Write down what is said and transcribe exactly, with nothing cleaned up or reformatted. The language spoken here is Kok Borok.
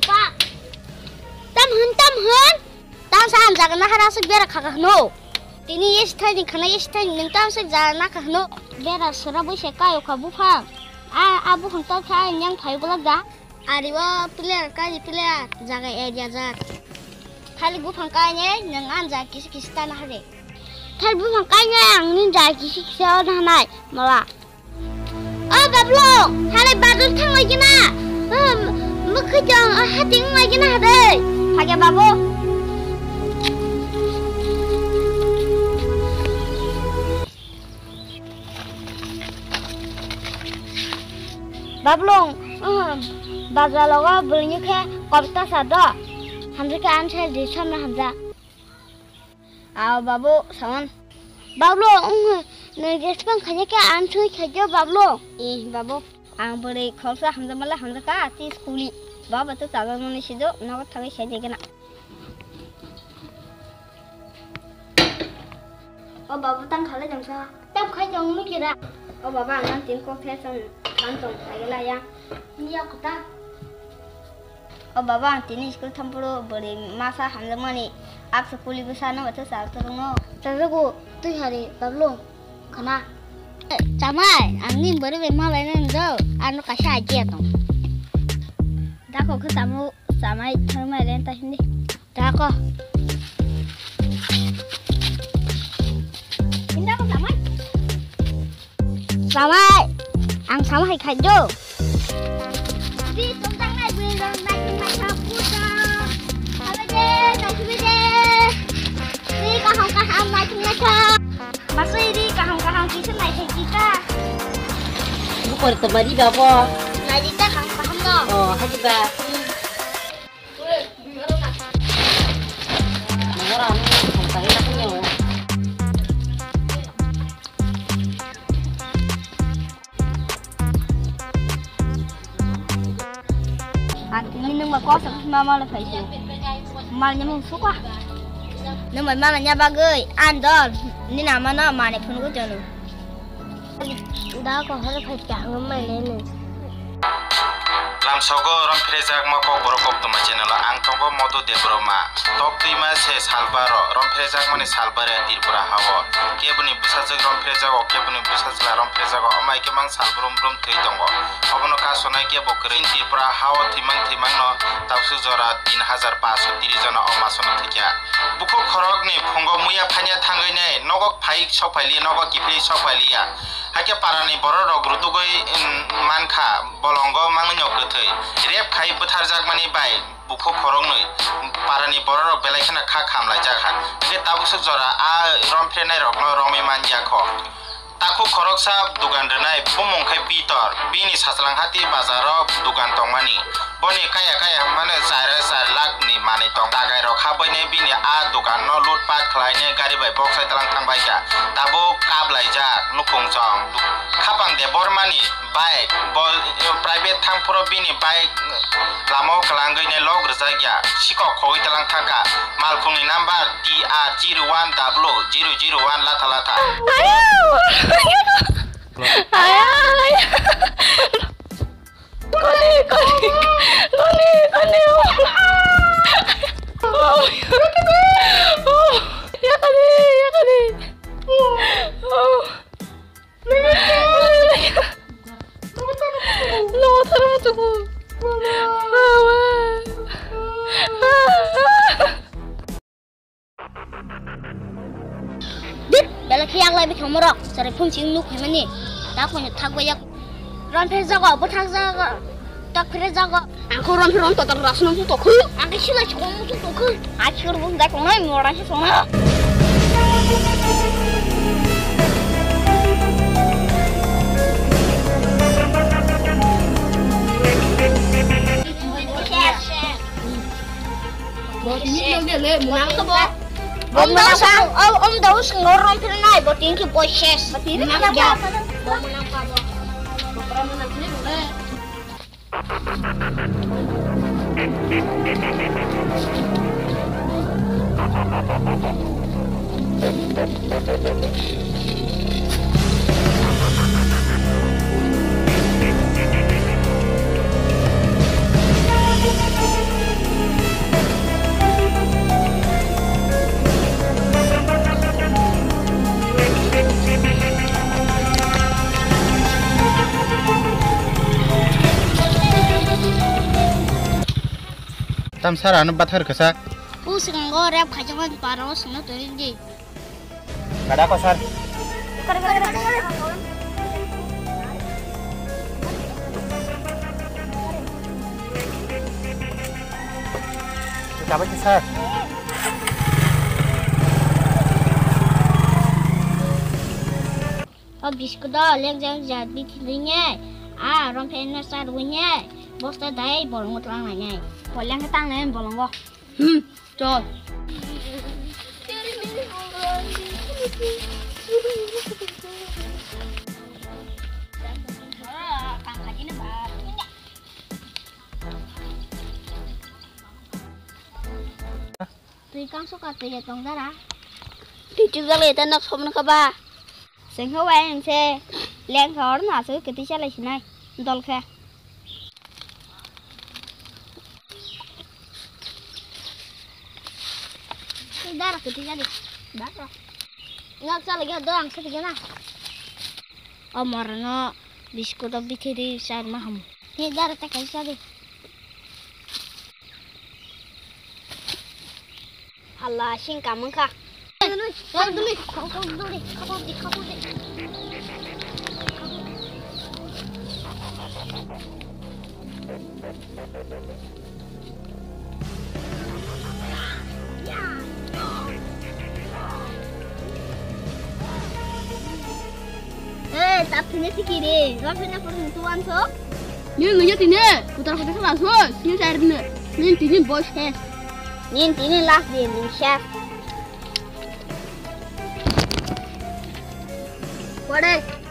Pa. Tam hwn, tam hwn. Tam sa ang jaga na hara aswk bera kha kha hwno. Tini yes thai ni khana yes thai ni nung tam aswk jaga na kha hwno. Bera sura bui se kayo kha buphang. A, a buphang ta kha yang phai bulak da. Ari o player kani player jaga area jar. Khali buphang kainai nwng ani jaga kisi kisi tana hade. Thar buphang kainai ang nini jaga kisi kisi o thanai mala. O Bablu, hare bazar thang lai gina. Mukhi jong hating lai gina hade. Phage babu. Bablong, bazar logo bwrwini khe kobta sa do. Hamjakhe answer di samna hamjak. Ao babu, sawan. Bablong, nwng respond khaina khe answer khajo bablong. Eh, babu, ang bwrwi khoroksa hamjakmala hamjakha, tis kuli. Baba to chajakmani sido, nogo thangwi sai degena. O baba, tang khalai jang sa. Tam khai jang nukira. O baba, ang nang tin kok the song, kan tong, thai la ya. Ni ya kota. O baba, ang tini school thampuro bwrwi masa hamjakmani. Abse kuli bwsa no bacha sa turung no. Chajago, twi hari, bablo, khana. Chamai, ang ni bwrwi bai malai nang do. Ano kaisa idea tong. Dako khe tamo chamai thangmai len ta hindi. Tako. Hindi ako chamai. Chamai. Ang chamai khai jo. Di tong tang nai bui rong nai nai ha puta. Khabe de, nai khabe de. Di kaham kaham nai nai ha. Masuk ini kaham kaham kisah nai hai kita. Bukan tempat di babo. Nai kita kaham kaham no. Oh, haji ba. Ang tini nwng bai kok sa ma mal phai se. Mal nyamung suka. Nwng bai mal nya bagwi andol. Nini ama no mane phunuk jono. Da ko hor phai ta hangmai le ni. Lamsogo rom phirejak ma kok borok kok toma channel o ang tongo Modu Debbarma. Tok twima se salbaro rom phirejak mani salbare Tripura hao. Keboni bwsajwk rom phirejago, keboni bwsajwla rom phirejago, amai khe mang sal brum brum thwi tongo. Obono kasonai kebo kwrwi Tripura hao thwimang thwimang no tabuk jora tin hajar paanch sho tris jona o masono thwikha. Bukhuk khorokni phungo muya phanya thangwi nai nogo phai sok phailiya, nogo kiphilwi sok phailiya. Hakhe parani borok rok rutugwi, um, mankha, bolongo mangno kwthwi. Rep khai bwtharjak mani bai bukhuk khoroknwi parani borok rok belai kheno kha khamlaijak ha. Hakhe tabukso jora a rom phirenai rokno romwi manya kho. Takhuk khoroksa dugan rwnai, bumung khe Pitor, bini Sajlang hati bazaro dugan tongmani. Boni kaya kaya hwnmano char char lakh ni manwi tong. Dagai rok habainai bini a dugan no loot pat khlainai gari bai boksai tlang thangbaikha. Tabuk kaplaijak nukhung chong. Khapang Debbarmani bike, bo, private thang phuru bini bike lama o kwlangwi nai lok rwjak ya. Sikok khogwi tlang thangkha. Malkhungni number T R zero one W zero zero one latha latha. Ayau! Ayau! Kani, kani, kani, kani. Oh, ya kani, ya kani. Oh. No, tara mo tuku. Mama. Dit, belai khe yaklai bithang morok, chwrai phone sing nuk phaimani, ta koino thakbai yak. Ron phirjago, bwthak jago, tok phirjago. Ang kho ron phir ron totor rasno muchung tokhu. Ang khe silai chukon muchung tokhu. Achur bung dai kongnai mora se sona. Bo tini khe le mwnang khe bo. Om dau sa, om, om dau sa ngor rom phir nai, bo tini khe bo ses. Bo tini khe bo. Bo mwnang khe bo. Bo pra mwnang khe bo le. Tam sara ano bathar kasa. Pusing go rep khajakmani paro sino turi di. Kada ko sar. Kita apa sih sar? O biscuit o lengjak jat bithi lwinai, a rompheno charwinai, bosta dai bolongo tlangnai. Boleng tangnai bolongo. Hmm, chol. Twi kang suka twi ya tong dara. Twi chuk jale ta nok somno ka ba. Sengkha wai ang se leng kha or na so kiti chalai sinai dol khe. Dara kiti jale. Dara. Nok chalai ya do ang kiti na. Omor no biscuit o bithiri char ma ham. Ni dara ta kai chale. Hala, sing kamung kha. Eh, tap thini tiki re, rap hena purung tuan so. Ni nungya tini, putar putar sama so, sini cair dini. Ni tini bos hes. Ni tini last din, ni chef. Pore.